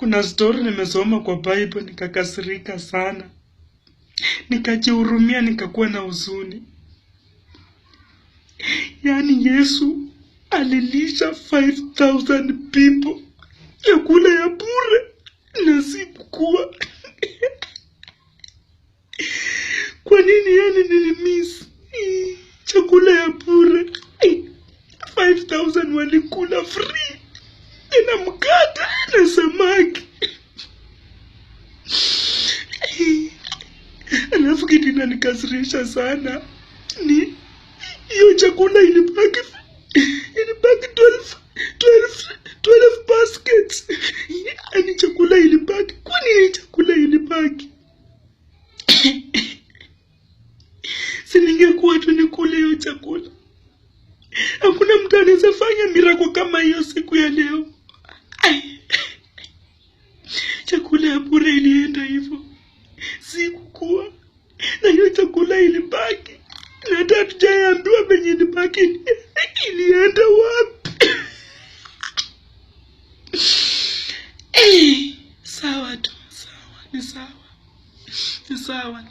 Kuna story nimesoma kwa Bible nikakasirika sana, nikajihurumia, nikakuwa na huzuni. Yaani Yesu alilisha 5000 people chakula ya bure na sikukuwa. Kwa nini yani nilimiss chakula ya bure? 5000 walikula free na mkate na samaki. Alafu kitu inanikasirisha sana ni hiyo chakula ilibaki 12 baskets. Yaani chakula ilibaki. Kwa nini chakula ilibaki? Si ningekuwa tu nikule hiyo chakula. Hakuna mtu anaweza fanya miracle kama hiyo siku ya leo. Ai. Chakula ya bure ilienda hivyo, sikukuwa na hiyo chakula ilibaki, na hata hatujaambiwa penye ilibaki ilienda wapi. Eh, sawa tu, sawa, ni sawa, ni sawa.